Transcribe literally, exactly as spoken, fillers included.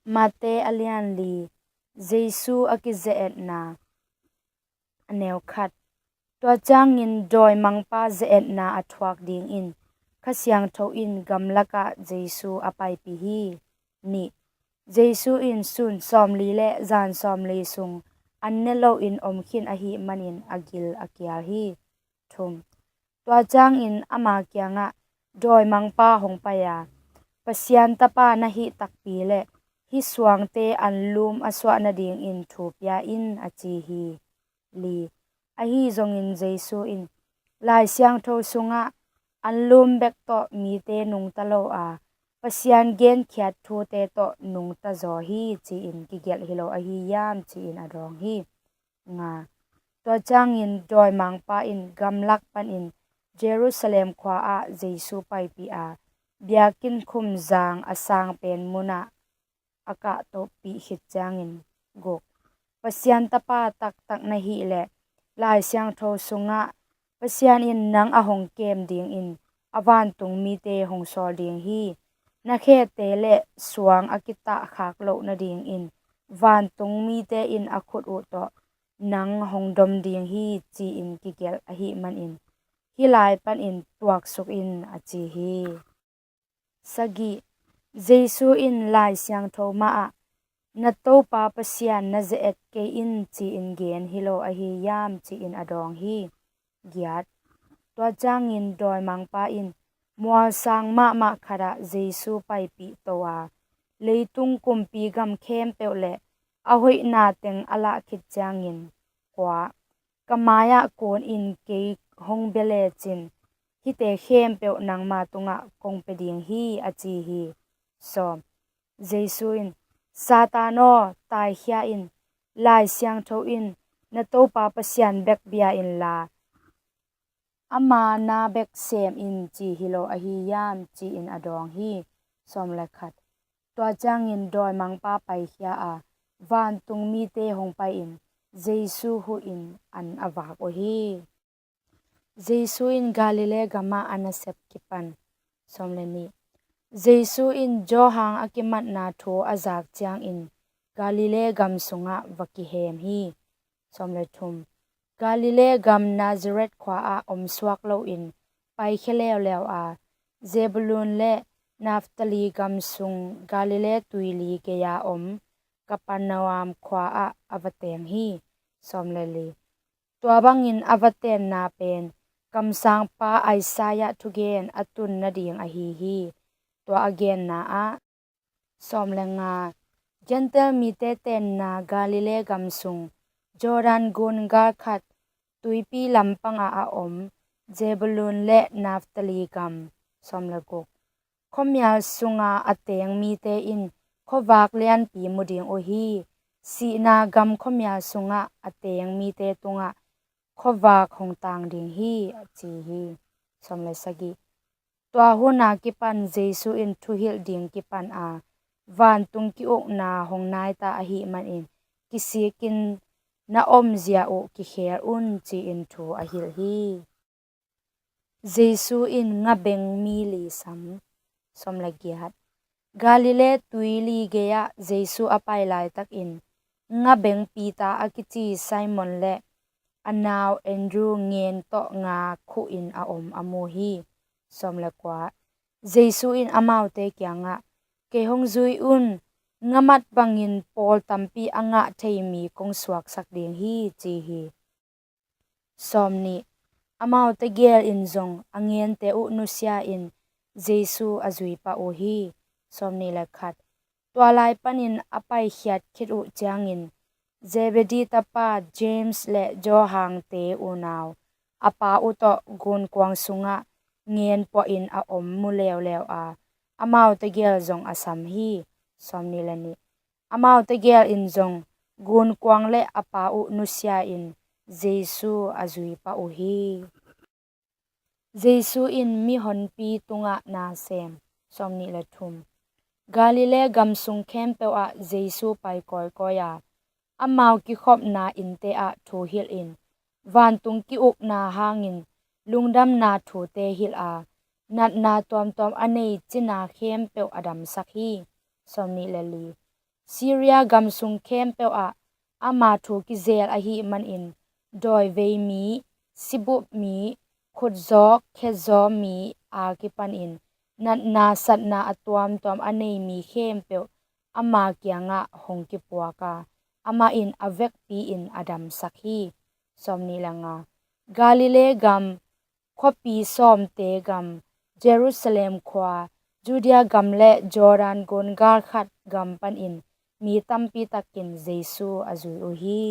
Mate a lian li. Jesu a kize-etna. A neu khat. Tua ciangin dawimangpa ze-etna a thuak dingin Kha Siangtho in gamlakah Jesu a paipih hi. Nih. Jesu in sun sawmli le zan sawmli sung an ne loin om khin ahih manin a gil a kial hi. Thum. Tua ciangin ama kiangah dawimangpa hong pai a, Pasian Tapa na hih takpi le hih suangte anlum a suah nadingin thu pia in, a ci hi. Li. Ahi zongin Jesu in, Lai Siangtho sungah anlum bek tawh mite nungta lo a, Pasian genkhiat thute tawh nungta zaw hi, ci-in kigelh hi lo ahi hiam, ci-in a dawng hi. Nga. Tua ciangin dawimangpa in gamlak panin Jerusalem khua-ah Jesu paipih a, biakinn khumzang a sang pen munah a kahtohpih khit ciangin. Guk. Pasian Tapa taktak na hih leh Lai Siangtho sungah Pasian in nang a hong kem dingin a vantung mite hong sawl ding hi. Na khete le suang a kitahkhak loh nadingin vantung mite in a khut uh tawh nang hong dom ding hi, ci-in kigelh ahih manin hih lai panin tuaksuk in, a ci hi. Sagih. Jesu in Lai Siangtho mahah, Na Topa Pasian na ze-et kei in, ci-in gen hi lo ahi hiam, ci-in a dawng hi. Giat. Tua ciangin dawimangpa in mualsang mahmah khatah Jesu paipih to a, leitung kumpi gam khempeuh le a hoihna teng a lah khit ciangin. Kua. Ka mai-ah kunin kei hong bia lecin hihte khempeuh nangma tungah kong pia ding hi, a ci hi. Sawm. Jesu in, Satan aw, taikhia in. Lai Siangtho in, Na Topa Pasian bek bia inla, ama na bek sem in, ci hi lo ahi hiam, ci-in a dawng hi. Sawm le khat. Tua ciangin dawimangpa paikhia a, vantung mite hong pai-in Jesu huhin an a vak uh hi. Jesu in Galilee gamah a nasep kipan. Sawm le nih. Jesu in Johan a kimatna thu a zak ciangin Galilee gam sungah va kihem hi. Sawm le thum. Galilee gam Nazareth khua-ah om suak loin paikhia leuleu a, Zebulun le Naftali gam sung Galilee tuili gei-a om Kapernaum khua-ah a va teng hi. Sawm le li. Tua bangin a va tenna pen kamsangpa Isaiah thugen a tun nading ahi hi. Tua a genna ah. Sawm le nga. Gentail mite tenna Galilee gam sung Jordan gun galkhat tuipi lampangah a om Zebulun le Naftali gam. Sawm le guk. Khuamial sunga a teng mite in khuavak lianpi mu ding uh hi. Sihna gam khuamial sungah a teng mite tungah khuavak hong tang ding hi, a ci hi. Sawm le sagih. Tua huna kipan Jesu in thuhilh ding kipan a, vantung ki-ukna hong naita ahih manin kisikin na omzia uh kikhel un, ci-in thu a hilh hi. Jesu in ngabeng mi li sam. Sawm le giat. Galilee tuili gei-ah Jesu a pai laitakin ngabeng Peter a kici Simon le a nau Andrew ngen tawh nga khuhin a om a mu hi. Sawm le kua. Jesu in amaute kiangah, Kei hong zui un, ngamat bangin pawl tampi a ngah thei mi kong suaksak ding hi, ci hi. Sawm nih. Amaute gel in zong a ngente uh nusia in Jesu a zui pah uh hi. Sawm nih le khat. Tua lai panin a paikhiat khit uh ciangin Zebedee tapa James le Johan te unau a pa uh tawh gunkuang sungah ngen puahin a om mu leuleu a, amaute gel zong a sam hi. Sawm nih le nih. Amaute gel in zong gunkuang le a pa uh nusia in Jesu a zui pah uh hi. Jesu in mihonpi tungah na sem. Sawm nih le thum. Galilee gam sung khempeuh ah Jesu pai kawikawi a, amau kikhopna innte ah thu hilh in, vantung ki-ukna hangin lungdamna thute hilh a, natna tuamtuam a nei cina khempeuh a damsak hi. Sawm nih le li. Syria gam sung khempeuh ah ama thu kizel ahih manin dawivei mi, sibup mi, khutzaw khezaw mi a kipanin natna satna a tuamtuam a nei mi khempeuh ama kiangah hong kipuak a, amah in a vekpi-in a damsak hi. Sawm nih le nga. Galilee gam, khuapi sawmte gam, Jerusalem khua, Judea gam le Jordan gun galkhat gam panin mi tampi takin Jesu a zui uh hi.